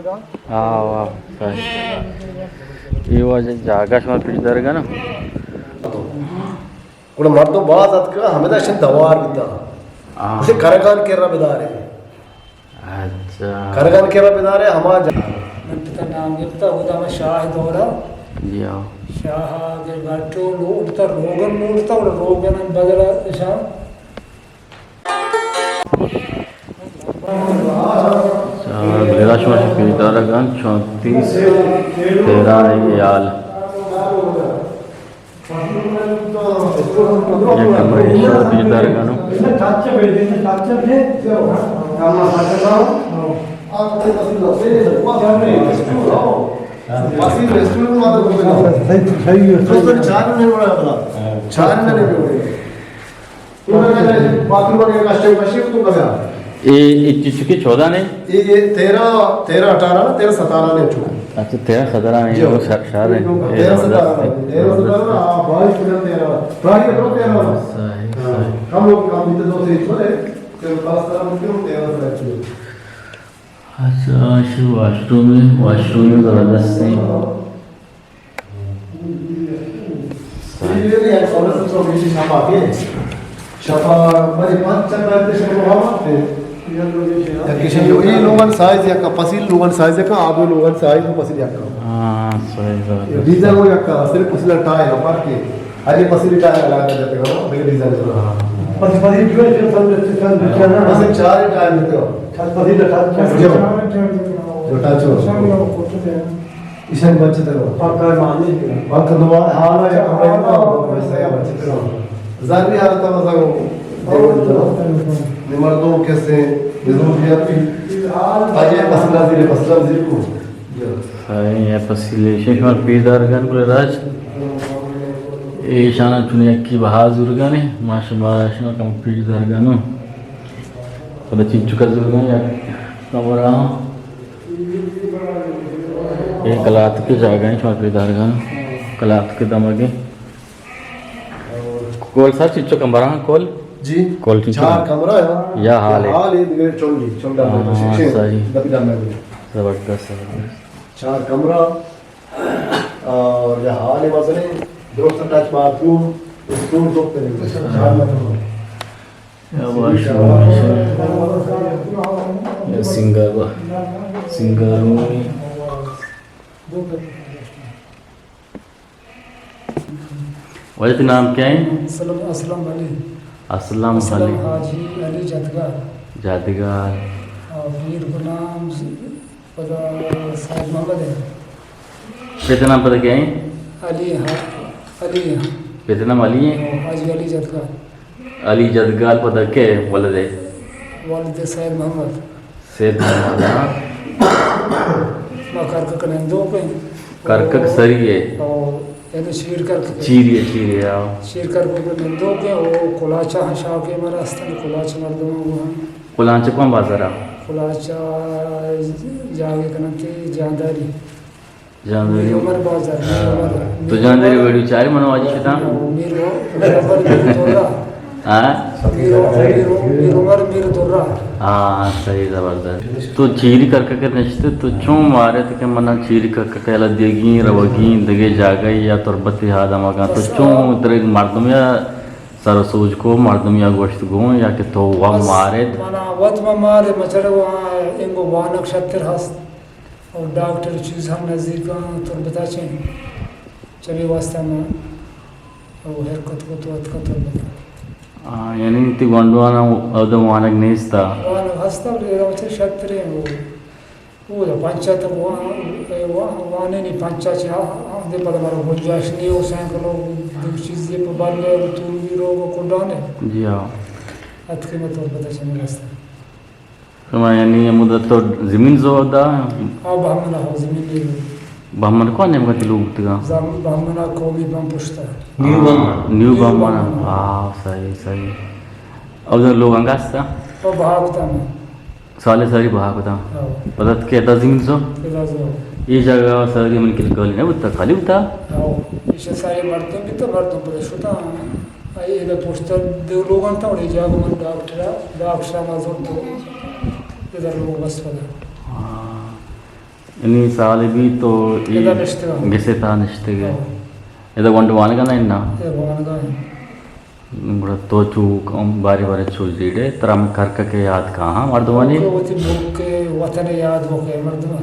ہاں، واہ، صحیح۔ اے واجہ جاگہ شما پیش دارگا نا؟ گڑا مردم باز اتکا، ہمدا شن دوار بیتا۔ ہاں۔ اسے کرگان کرا بدارے۔ اچھا۔ کرگان کرا بدارے، ہما جا-، من پتا نام گپتا، اودا ہما شاہ دورا۔ جی ہاں۔ شاہ اگر گٹو لوٹتا، روگن لوٹتا، اور روگن بدلا شاہ۔ اچھا، بلیرا شما چہ پیش دارگا، چونتیس تیرہ یال۔ یک کمرے شما پیش دارگا نو۔ اے، اے چی چکے چودہ نے؟ اے، اے تیرہ، تیرہ اٹھارہ نا، تیرہ ستارہ نے چکے۔ اچھا، تیرہ ستارہ نے، جی۔ وہ شا-، شاہ ہے۔ اے تیرہ زبردست ستارہ ہے۔ نے، تیرہ ستارہ نا، آ، بائیس کلر تیرہ نا۔ صحیح، ہاں، صحیح۔ کم لوگ کم بیتے دو سے ایک سو ہے، کہ خاص طرح ممکن ہو تیرہ ستارہ ہے۔ اچھا، شو واش روم ہے، واش روم ہے زبردست ہے۔ شپا بری پنچ چکر تے شپا ہوا تے۔ یا کشن جو ای لوگن سائز یکا، پسیل لوگن سائز یکا، آدو لوگن سائز و پسیل یکا۔ ہاں، صحیح، صحیح۔ ڈیزائن وہ یکا، صرف پسیل ٹائر ہے، فرق ہے۔ ارے پسیل ٹائر لگا کے جاتے ہو، بغیر ڈیزائن سے۔ پس-، پسیل جو ہے، چل، چل، چل، چل، چل، نا۔ پسیل چار ٹائر دیتے ہو۔ چل، پسیل ٹائر، چل۔ جو۔ جو ٹائر چل۔ ایشانی بچت رو۔ پاکا مانی۔ پاک دوار حالا یا کمرہ، بچت رو۔ زرنی حالت ما سگو۔ نمر دو کسے بزور کیا پی۔ آجے پسلا زیر پسلا زیر کو۔ صحیح ہے، پسیلے شما پیش دارگا نو بلے راج۔ ایشانا چون یکی بہا زورگا نے، ما شما، شما کم پیش دارگا نو۔ پدا چنچو کا زورگا یک کمرہ۔ اے کلات کے جاگہ ہیں، شما پیش دارگا نو۔ کلات کے دمگے۔ کول سر چنچو کمرہ کول؟ جی۔ کول چنچو؟ چار کمرہ ہے۔ یا حال ہے؟ حال ہے، دگہ چنڈی، چنڈا ہاں، میں شیشے صحیح۔ دبی دام میں۔ زبردست، زبردست۔ چار کمرہ اور یا حال ہے مزنے، درست اٹیچ باتھ روم، اسٹور دو کرے، چار مطلب۔ یا واش روم ہے، یا سنگل، سنگل روم ہے۔ واجہ تئی نام کیا ہے؟ اسلم، اسلم علی۔ اسلم اسلم علی۔ حاجی علی جدگال۔ جدگال۔ آ، پیر گو نام پدا سید محمد ہے۔ پت نام پدا کیا ہے؟ علی، ہاں، علی ہے۔ پت نام علی ہے؟ حاجی علی جدگال۔ علی جدگال پدا کے ولد ہے؟ ولد سید محمد۔ سید محمد، ہاں۔ ما کرکک نندوک ہیں۔ کرکک سری ہے۔ او، یعنی شیر کرکک۔ چیری ہے، چیری ہے، ہاں۔ شیر کرکک نندوک ہیں، او کلاچہ ہاں شاہ کے مر استن، کلاچہ مردم ہاں۔ کلاچہ کون بازار ہے؟ کلاچہ جاگے کنن تے جانداری۔ جاندری۔ میر عمر بازار، میر عمر۔ تو جاندری ویڈیو چاری منو آج شتا؟ میر عمر، میر عمر، میر عمر۔ ہاں؟ میر عمر، میر عمر، میر عمر، میر درہ۔ ہاں، صحیح، زبردست۔ تو چیری کرکک نشتے، تو چون مارے تو کہ منا چیری کرکک یلا دیگی، روگی، دگے جاگہ یا تربتی آدم اگاں، تو چون ترے مردم یا سر سوج کو، مردم یا گوشت گون، یا کہ تو و بس مارے؟ منا وت ما مارے، مچڑ وہاں انگو وانک شتر ہست۔ او ڈاکٹر چیز ہم نزیک آں تربتا چیں، چمی واسطہ ما او حرکت کو تو اتکا تربتا۔ آ، یعنی تی گونڈوانا او دو وانگ نیستا؟ وانگ ہستا، بلے او چہ شتریں او، او دا پنچا تک وان-، اے وا-، وانے نی پنچا چہ آ، آ، دے پدا مرا گنجائش نی او سائیکل او دو چیز دے پہ بندے او تو ویرو او کنڈانے۔ جی ہاں۔ اتکے میں تربتا چمی واسطہ۔ شما یعنی ہمودا تو زمین زو دا؟ آ، بہمنا ہو زمین دی۔ بہمن کون نیمگا تی لوگ بوتگا؟ زم-، بہمنا قومی بم پشتا۔ نیو بہمن۔ نیو نیو بہمن۔ بہمن۔ آ، صحیح، صحیح۔ او در لوگ انگا استا؟ او بہا کتا میں۔ سال ساری بہا کتا۔ ہاں۔ پدا کہ ادا زمین زو؟ ادا زو۔ یہ جگہ ساری من کل کالی نہ بوتا، خالی بوتا؟ ہاں۔ یہ ساری مردم بھی تو مردم پر شتا۔ اے ادا پشت دو لوگان تا، اور اے جاگہ من ڈاکٹر، ڈاکٹر ما زرت تو ادھر لوگ بس پدا۔ ہاں۔ انی سال بیت تو اے ادا نشتگ آں۔ گس ءِ تہا نشتگ ئے۔ ہاں۔ ادا گونڈ وانگ ءَ نہ اِنت نا؟ ادا وانگ ءَ اِنت۔ گڑا تو چو بارے بارے چو جیڑ ئے، ترا ہمے کرکک ءِ یات کاہاں مردمانی؟ وتی ملک ءِ وطن ءِ یات بوگ ءَ مردم۔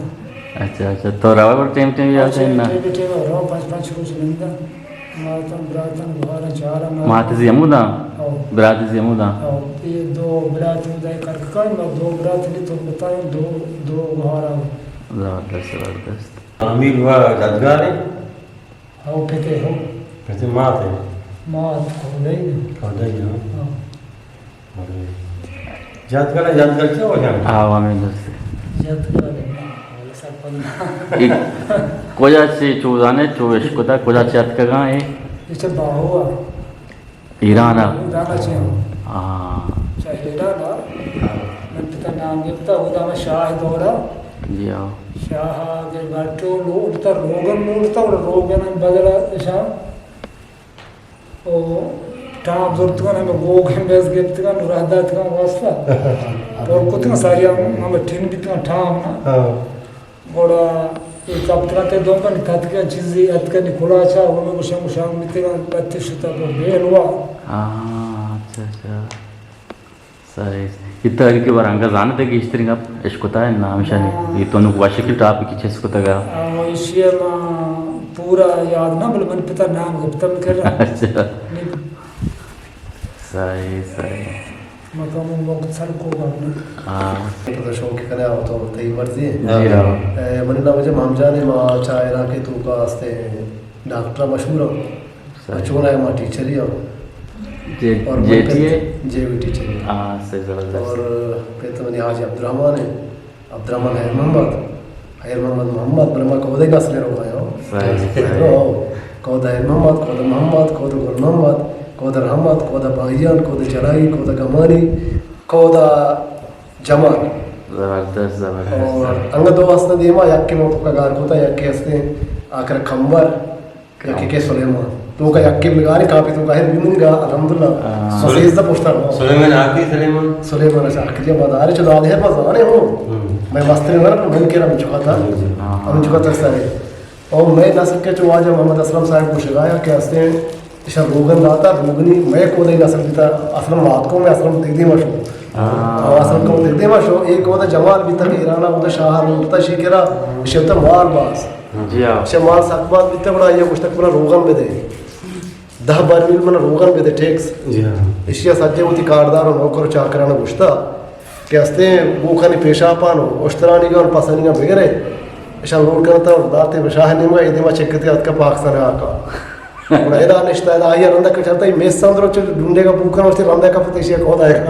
اچھا، اچھا، تو روئے گڑا ٹیم ٹیم یات اِنت نا؟ ٹیم ٹیم رو، پنچ پنچ روچ ننداں۔ ماتاں براتاں گوہاراں چاراں ما۔ مات زی ہموداں؟ او۔ برات زی ہموداں؟ او، اے دو برات ہمودا کرککاں، ما دو برات نی تربتاں، دو، دو گوہاراں۔ زبردست، زبردست۔ امیر و یادگار اِنت؟ او پتے ہو۔ پتے مات اِنت؟ مات کودئی۔ کودئی، ہاں۔ ہاں۔ بلے۔ یادگار، یادگار چے وجہ؟ ہاں، ہمے درست۔ یادگار اِنت، بلے سرپد نہ۔ اے کجا چے چو زانے، چو اشکتا، کجا چے اتکگاں اے؟ اے چہ باہو ءَ۔ ایران ءَ؟ ایران ءَ چہ۔ ہاں۔ چہ ایران ءَ۔ من پتا نام گپتا، اودا ہمے شاہ دورا۔ جی ہاں۔ شاہ ءَ کہ بٹو لوٹتا، روگن لوٹتا، اور روگن بدل اشاں او ٹام زرتگاں، ہمے گوگ ہم بس گپتگاں، نورہ داتگاں واسطہ۔ پر کتگاں ساری ہم، ہمے ٹن بیتگاں ٹام نا۔ ہاں۔ گڑا اے کپتگاں تے دم پہ نی تتکگاں چیزے اتکگاں نی کلاچا، ہمے گوشاں گوشاں بیتگاں، لتے شتا گڑا بیلوا۔ ہاں، اچھا، اچھا۔ سہی۔ اے تاریخ ءِ بارہ ءَ انگا زانت ئے گیشتریں گپ اشکتا اِنت نا ہمیشانی؟ ہاں۔ اے تو نوں وشکیں ٹاپک چست کتگ ءَ۔ آ، ایشی ءَ ما پورا یاد نہ، بلے من پتا نام گپتم کر۔ اچھا۔ نی۔ سہی، سہی۔ مکم وقت سر کو گپ نہ۔ ہاں۔ پتا شوق کنے آو تو تئی مرضی۔ جی ہاں۔ اے، منی نام وجہ مام جان اِنت، ما چا علاقے توکا ہستے ڈاکٹر مشہور ہوں۔ سہی۔ چون ہے، ما ٹیچر ہی ہوں۔ جے، اور جے من ٹی پت-، ہے؟ جے وی ٹیچر ہی۔ ہاں، سہی، زبردست۔ اور پت منی حاجی عبدالرحمن اِنت، عبدالرحمن حیر محمد، حیر محمد محمد، بلے ما کودئی نسل ءَ روگ ءَ اوں۔ سہی، سہی۔ ہو، کود حیر محمد، کود محمد، کود گل محمد، کود رحمت، کود بھائیان، کود جلائی، کود گمانی، کود جمال۔ زبردست، زبردست۔ اور انگت دو ہستاں دیما، یکے ما توکا گار کتا، یکے ہستے آخر کمبر۔ یکے کہ سلیمان۔ توکا یکے بگارے کاپی توکا ہے، بی منی گا، الحمدللہ۔ ہاں۔ سو سیزدہ پشتا۔ سلیمان آخری سلیمان؟ سلیمان اچھا آخری، ما دارے چو دادے ہے، ما زانے ہوں۔ ہم۔ میں مسترے نہ رکھوں، من کے رہا، من چکا تھا۔ ہاں۔ ہم چکا تھا سارے۔ اور میں نسل کے چو واجہ محمد اسلم صاحب کو شگایا کہ ہستے ایشاں روگن داتا، روگنی مئے کودئی نسل بیتا، اسلم مات کو میں اسلم دیگ دیما شو۔ ہاں۔ اسلم کو دیگ دیما شو، اے کودا جمال بیتا کہ ایرانا اودا شاہ لوٹتا شی کرا، ایشی تا مال باز۔ جی ہاں۔ ایشی مال سک باز بیتا، گڑا آئیا گوشتا کہ منا روگن بدے۔ دہ برمیل منا روگن بدے ٹیکس۔ جی ہاں۔ ایشی سجے وتی کاردار و نوکر و چاکرانا گوشتا کہ ہستیں گوکانی پیشاپان و اشترانیگان پسنیگان بگرے، ایشان لوٹ کنتا و دارتے شاہ نیمگا، اے دیما چکتے اتکا پاکستان آقا۔ گڑا ادا نشتہ، ادا آئی ءَ رندا کہ چلتا، اے میس اندر چہ ڈنڈے کا بوکن، اسے رندا کا پتہ ایشی ءَ کہدا ہے۔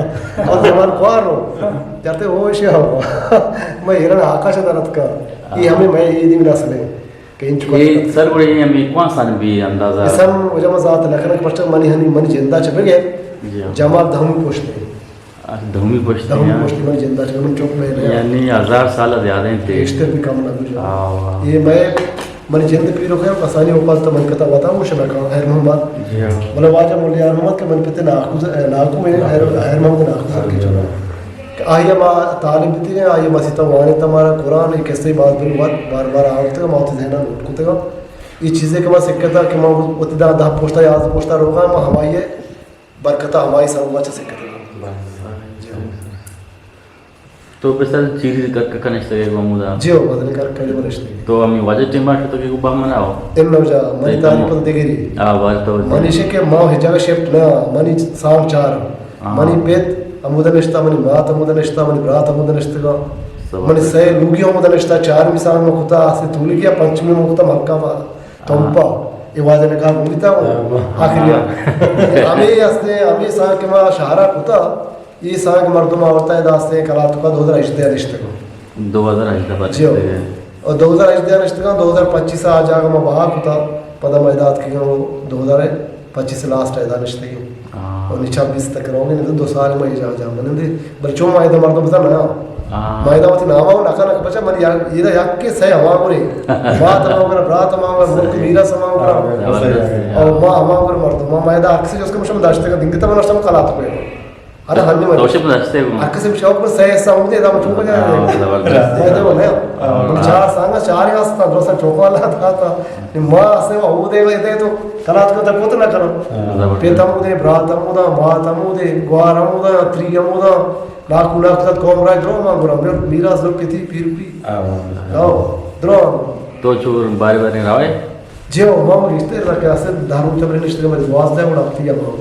اور زبان کوار رو۔ چلتے ہو ایشی ہو۔ میں ایران آکاش درت کا۔ یہ ہمیں میں یہ دن نسل ہے کہ انچ کو اے سر گڑے یہ ہمیں کون سن بھی اندازہ؟ سن وجہ میں ذات لکھنک پرچہ منی ہنی منی جندا چہ بگے۔ جی ہاں۔ جمال دہمی پوشتے۔ دہمی پشتی دہمی ہیں۔ پشتی من جندا چہ من چک پہ لیا۔ یعنی ہزار سال زیادہ ہیں تے۔ گیشتر بھی کم نہ بجا۔ آ، واہ۔ یہ میں، من جند پیرو کر کسانی اوپر تو من کتا وطا وہ شنا کا حیر محمد۔ جی ہاں۔ بلے واجہ مولی حیر محمد کہ من پتے ناکو، ناکو ہے، حیر، حیر محمد ناکو سر کے چلا۔ کہ آئی ما طالب بیتی ہیں، آئی مسیتا وانے تمہارا قرآن، ایک قصے بات بری بات بار بار آورتے، ما ہوتی ذہنہ نوٹ کتے گا۔ یہ چیزیں کہ ما سکتا کہ ما ہوتی دا، دا پوشتا، یاد پوشتا روگا، ما ہمائی ہے۔ برکت ءَ ہمائی سبب ءَ چہ سکتگ۔ بس۔ جی ہو۔ تو بسر چیری کرکک ءَ نشتگ ئے گوں ہمودا؟ جی ہو، مزنیں کرکک ءَ نشتگ۔ تو ہمے واجہ ٹیم ءَ شتگ ئے گوں بہمن ءَ ہو؟ انو جا، منی تاریخ پد دگری۔ آ، واجہ تو من ایشی کہ ما ہچ جگہ شفٹ نہ، منی سانگ چار۔ ہاں۔ منی پت ہمودا نشتا، منی مات ہمودا نشتا، منی برات ہمودا نشتگا۔ منی سئے لوگی ہمودا نشتا، چارمی سانگ ما کتا، ہستے تولگی ءَ پنچمی ما کتا مکہ ءَ۔ تمپا، اے واجہ نکاح گون بیتا ہوں۔ ہاں۔ آخری آ۔ ہمے ہستے، ہمے سال کہ ما شہرا کتا، اے سال کہ مردم آورتا ہے داستے کلاتکا دو ہزار ہژدہ نشتگو۔ دو ہزار ہژدہ پر جی ہو۔ نشتگے۔ اور دو ہزار ہژدہ نشتگا، دو ہزار پچیس آ جاگا ما بہا کتا، پدا ما ادا اتکگا دو ہزار پچیس لاسٹ ادا نشتگی۔ ہاں۔ اور نی چھبیس تک رہوگی، نہیں تو دو سال ما یہ جا، جا منندی۔ بلے چون ما ادا مردم بزن نہ۔ ہاں۔ ما ادا وتی نام ءَ نہ کنگ، بچا من یا، ادا یک کے سئے ہما گرے۔ مات ہما گرا، برات ہما گرا، ملک میراث ہما گرا۔ ہاں، زبردست ہے۔ اور ما ہما گرا مردم، ما، ما ادا اکثر جس کو مشم داشتے کا دنگتا من اشتم کلات کو۔ ادا ہندے تو شپ دستے گو۔ ہر کسی شوق پر سہ حصہ ہوں دے، دا چون بجا۔ ہاں، زبردست۔ ہاں، دے بولے۔ ہاں۔ من چار سانگا، چار ہی ہستا، درسا چوکا لا تھا تھا۔ ما اسے وہ دے، دے تو کلات کو تک پوت نہ کرو۔ ہاں۔ زبردست۔ پیت ہمو دے، برات ہمو دا، مات ہمو دے، گوار ہمو دا، تری ہمو دا۔ لاکھ لاکھ تک قوم راج درو ما گرا، میرا میراث درو کتی پیر بھی۔ ہاں۔ ہاں، درو۔ تو چور باری باری روے؟ جی ہو، ما گیشتر را کہ اسے دارو تبرے نشتے، ما دوازدہ گڑا ہفتی ہم ہو۔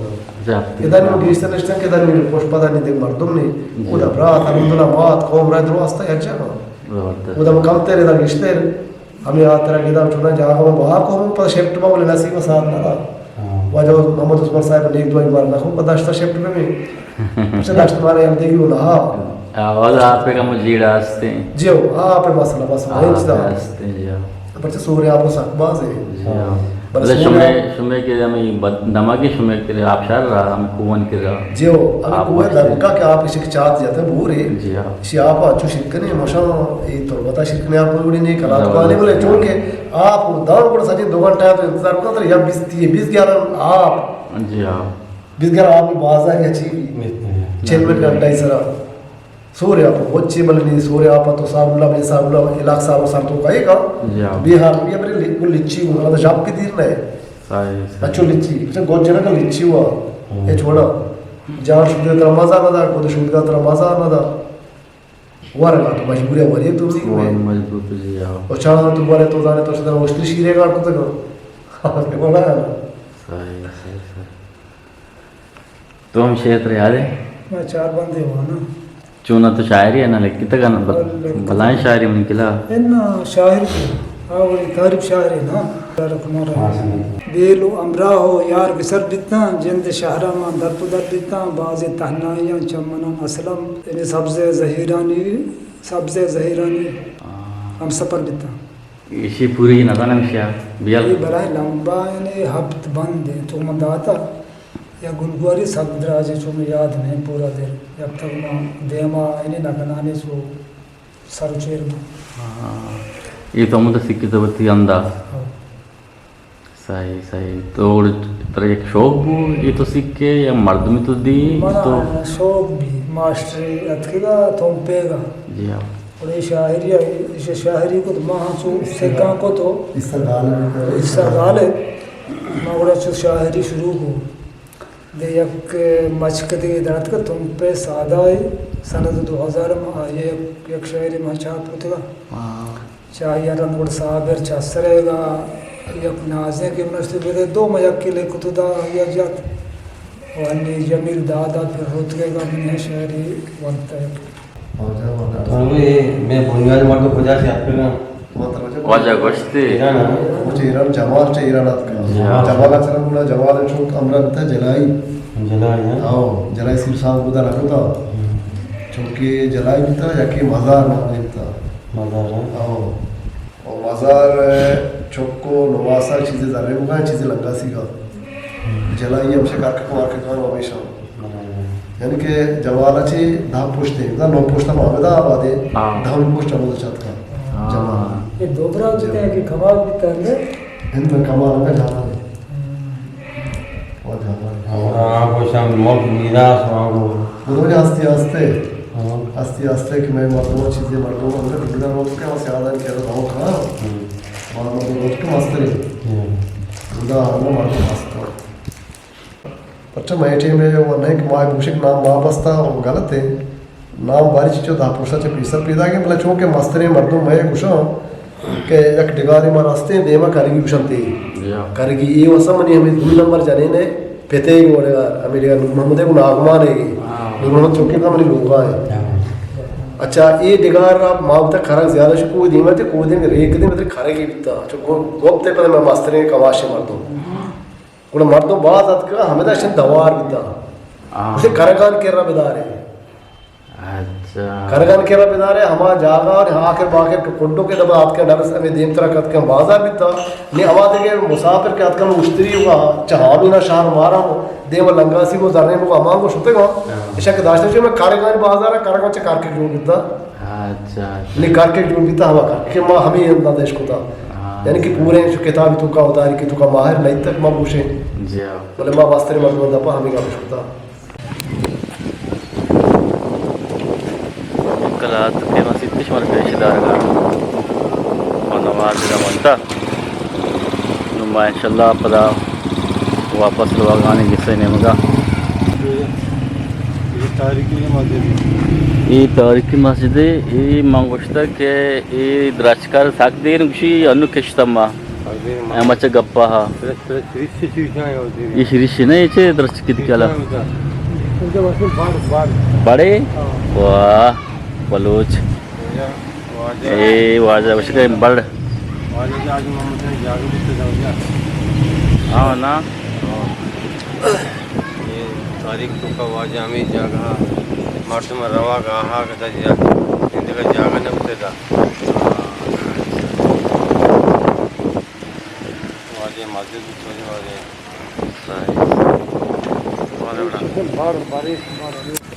جا۔ ادا نو گیشتر نشتے کہ ادا نو پوش پدا نی دے مردم نے۔ جی۔ ادا برات، الحمدللہ، مات، قوم را درو استا یک جگہ۔ زبردست۔ ادا ما کم تر ادا گیشتر۔ ہمیں آ ترا گدا چونا جاگہ ما با کو ہم پر شفٹ با بولے نصیب ساتھ نہ رہا۔ ہاں۔ واجہ محمد عثمان صاحب نے ایک دو بار نہ کو پدا شتا شفٹ میں بھی۔ اچھا، داشت مارا یل دیگی ہو نہ۔ آواز آپ کا مجیڑا ہستے۔ جی ہو، آپ مسئلہ بس آپ وہی چیز ہستے، جی ہاں۔ پرچہ سورے آپ سک باز ہے۔ جی ہاں۔ بس مطلب سورے شمے، آپ شمے کے ہمیں بد-، دماغی شمے کے آپ شار رہا، ہمیں کوون کے رہا۔ جی ہو، ہمیں آپ کوون واسطے۔ دمکا کہ آپ اسے چات جاتے بورے۔ جی ہاں۔ اسی آپ اچھو شکنے، مشا، یہ تربتا شکنے آپ کوئی نہیں، کلات زبردست۔ پانے بولے، چون کہ آپ دان پر سجے دو گھنٹہ تو انتظار کرتا، یا بیس، بیس گیارہ آپ۔ جی ہاں۔ بیس گیارہ آپ بازار یا چی بھی۔ چل منٹ گھنٹہ ہی سرا۔ سورے آپ وچے بلنی، سورے آپ تو ساگلا بے ساگلا علاق سارو سر تو کئے کا؟ جی ہاں۔ بے ہار بھی اپنے لچی ہو، مطلب جاب کی دیر نہ ہے۔ صحیح، صحیح۔ اچھو لچی، اچھا گوجے نہ لچی ہوا۔ ہاں۔ اے چھوڑا۔ جان شودے ترا مزہ نہ دا، خود شودگا ترا مزہ نہ دا۔ ورگا تو مجبور ہے، ورے تو نہیں ورے۔ مجبور تو جی ہاں۔ اور چاہ تو ورے تو زانے تو شدہ وشتی شیرے گاڑ کتگا۔ ورگا۔ صحیح، صحیح، صحیح۔ تو ہم شعر ترے یاد ہے؟ میں چار بندے ہوا نا۔ چونا تو شاعری ہے نا، لکھتگ نا، بل-، بلے لکھتگ۔ بلائیں شاعری من کلا۔ انا شاعر بھی، آ وہی تعریف شاعر ہے نا۔ بسم اللہ۔ بیل و ہمراہ و یار بسر بیتاں، جند شہرا ما در پہ در بیتاں، باز تہنائیاں چمناں اسلم، یعنی سبز زہیرانی، سبز زہیرانی ہاں۔ ہم سفر بیتاں۔ ایشی پوری نہ زانم ایشی ءَ۔ بیال۔ اے بلاہیں لمبا یعنی ہپت بند ایں، تو من داتا یا گلگواری سک دراجے چو من یاد نہیں پورا دل۔ یک تک ما دیما یعنی نہ کنانے سو سر و چیر ما۔ ہاں۔ اے تو ہمدا سکے تو وتی ہندا۔ ہاں۔ صحیح، صحیح۔ تو ترا یک شوق بو، اے تو سکے یا مردمی تو دی؟ منا تو شوق بی، ماسٹری اتکگا، تمپیگا۔ جی ہاں۔ اور اے شاعری، اے شاعری کو تو ما ہم سو سکاں کو تو اس سال غالب ہے۔ اس سال غالب۔ ما گڑا چو شاعری شروع کو۔ دے یک مچک دے داتکا تمپے سادہ ہے، سند دو ہزار ما آئیے یک، یک شاعری ما چھاپ کتگا۔ ہاں۔ چہ آئی ءَ رند گڑا صابر چہ سرے گا، یک نازیں کہ من اشتے بدے دو، من یکے لکھتو دا آئی ءَ جت۔ و ہنی جمیل دادا پر روتگے گا، من یہ شاعری ونتا ہے۔ واجہ، واجہ۔ تو یہ میں بنیاد مردم کجا سے اتکگا؟ واجہ گوشتے۔ ایران ہے۔ مجھے ایران جمال چہ ایران اتکا۔ جمال۔ جمال اتکا گڑا جمال چوک امرا بتا جلائی۔ جلائی، ہاں۔ ہاں، جلائی سیر صاحب بدا رکھتا۔ ہم۔ چونکہ جلائی بتا یکی مزار نام بتا۔ مزار، ہاں۔ ہاں۔ و مزار چک و نواسا چیزے زرے بگا، چیزے لنگاسی گا۔ جلائی ہمشہ کرکک مارککان و ہمیشہ۔ یعنی کہ جمال چی دہ پشت ہے، نو پشت ہم آمدہ آبادے، ہاں۔ دہمی پشت ہم چتکا۔ ہاں۔ جمال۔ یہ دو برا بیتا ہے کہ کمال بیتا ہے؟ ہند کمال ہم جانا ہے۔ ہم۔ اور آپ کو شام ملک میراث وانگو۔ بلوچ آستے آستے، ہاں۔ آستے آستے کہ میں مردم چیزیں مردم اندر ڈگرا روت کہ واسے آدان کہ رہا ہو کھا۔ ہم۔ بعد مردم روت کہ مستری۔ ہم۔ بدا ہم مردم آستا۔ پرچہ مئے ٹیم ءَ و نہ کہ ما بوشک نام ما بستا و غلط ہے۔ نام باری چیچو دہ پشتا چہ پیسر پیدا گئے، بلے چونکہ مستریں مردم مئے گوشاں کہ یک ڈگارے ما رستیں دیما کرگی گوشنتے۔ جی ہاں۔ کرگی اے وسا منی ہمیں دو نمبر جنین ہے، پتے گو ڈگار، ہمیں ڈگار نور محمد ہے، وہ ناگمان ہے۔ ہاں۔ نور محمد چوکے کا منی لوگا ہے۔ ہاں۔ اچھا، اے ڈگار را ما بتا کرگ زیادہ شو کو دیما تے، کو دیم ریک دیم تے کرگی بتا۔ چو گو-، گوپتے پر میں مستریں کماشے مردم۔ گڑا مردم باز اتکگ، ہمدا شن دوار بیتا۔ ہاں۔ گوشتے کرگان کرا بدارے۔ اچھا۔ کرگان کرا بدارے، ہما جاگہ اور آخر باخر کہ کنڈو کے دبا آتکے ڈرس ہمیں دیم ترا کتکے بازار بیتا۔ نی ہما دگہ مسافر کہ اتکن اشتری ہوا، چہ ہامینا شہر مارا دیم لنگاسی کو زرنے کو امان کو شتے گا۔ ہاں۔ اشک داشتہ چہ میں کرگان بازار، کرگان چہ کرکے جوڑ بیتا۔ اچھا، اچھا۔ نی کارکے جوڑ بیتا ہما کار کہ ما ہمیں انداز اش کتا۔ ہاں۔ یعنی کہ پورے شو کتاب تو کا اتاری کہ تو کا ماہر نہیں تک ما گوشیں۔ جی ہاں۔ بلے ما مستریں مردم دپا ہمیں گپ اش کتا۔ رات کے مسیت کہ شمار پیش دارگا و نماز دا ونتا. نو ما انشاءاللہ پدا واپس روگانی گسے نیمگا. یہ تاریخی مسجد ہے. یہ تاریخی مسجد ہے. یہ من گوشتا کہ یہ درچکار سک دیر گوشی انو کشتا ما. اے مچ گپا ہا. ایش ریش نہ، ایش درست کت کلا. بڑے؟ واہ، بلوچ. اے واجہ بشکہ بڑ. ہاں نا. یہ تاریخ تو کا واجہ ہمیں جگہ مردم روا گاہا کتا جا. زندگی جگہ نہ بتے دا. واجہ مسجد بھی چھوڑے واجہ. صحیح. واجہ بڑا.